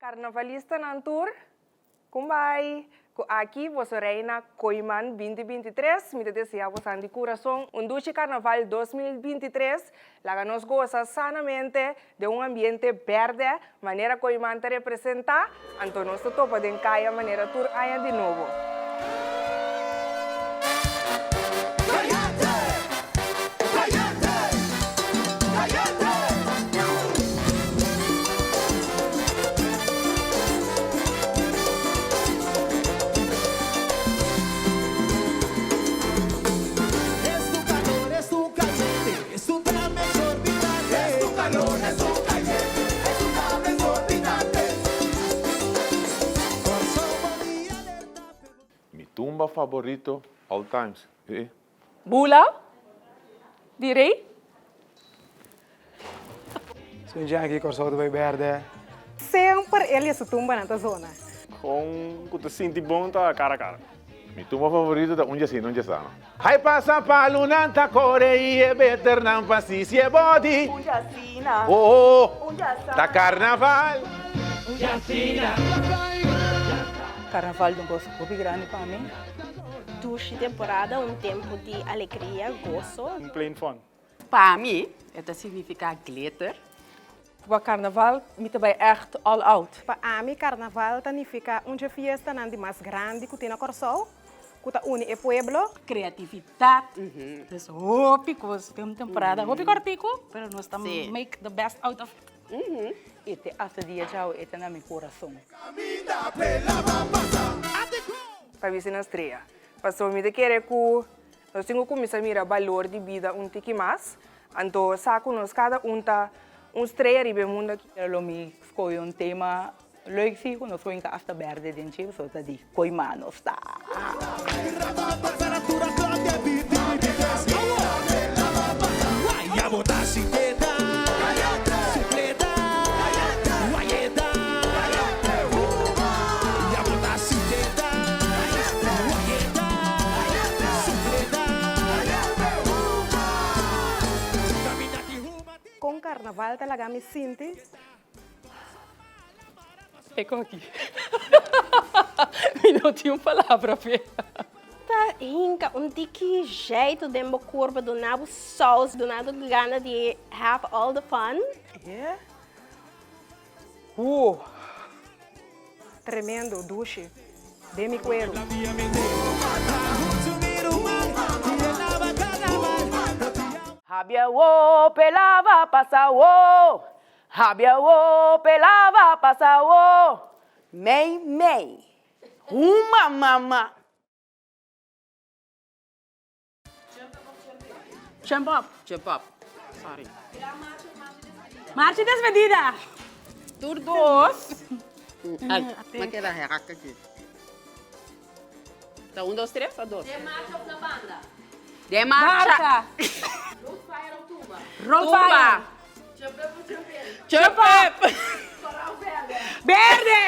Carnavalistanan tur, con bay? Cu aki boso Reina Kooyman 2023, mi ta desea bosan di curason un dushi Carnaval 2023, laga nos goza sanamente den un ambiente berde manera Kooyman ta representa, anto nos ta topa den caya manera tur aña di nobo. Mi tumba favorito all times e. Bula di rey. Sun Jackie Kòrsou ta bai bèrdè. Semper el i su tumbanan ta zona. Kon ku ta sinti bon ta kara kara. Mi tumba favorito ta Un Jasina Un Jasana. Hai pasa palunan ta kore i e beternan pa sisi e body. Un jasina. Oh, Un jasana. ta karnaval. Un jasina. Karnaval ta un kos hopi grandi pa mi. Dushi temporada, un tempu di alegria, goso. Un plain fun. Pa mi e ta significa glitter. Pa carnaval mi ta bai echt all out. Pa ami carnaval ta nifica un dje fiestanan di mas grandi cu tin na Corsou, cu ta uni e pueblo. Creatividad, dus hopi cos den un temporada hopi cortico, pero nos ta make the best out of it. E te hasta dia djawe e ta na mi corazon. Pa bisa na strea. Pasobra mi ta kere cu Nos tin ku kuminsá mira balor di bida un tiki mas, anto sa ku nos kada un ta un strea riba e mundu aki. Pero lo mi skohe un tema leuk si, ku nos por hinka asta berde den dje, pasobra ta di koi mano sta. Kon karnaval ta laga mi sinti? Eko aki. Mi no tin un palabra p'e. Ta hinka un tiki jeito den bo kurpa, duna bo saus, duna bo gana di have all the fun. Yeah. Woo! Tremendo, dushi. Den mi cuero. Habia wo pelava pasa wo Habia wo pelava pasa wo Mei mei Huma mama. Jump up. Jump up. Sorry. Marcha despedida. Tur dos. Ay, ma keda hak aki. Ta un, dos, tres o dos? Den marcha of na banda? Den marcha. Marcha. Road fire of tumba? Road fire. Jump up of jump in? Jump up. Kora of berde? Berde.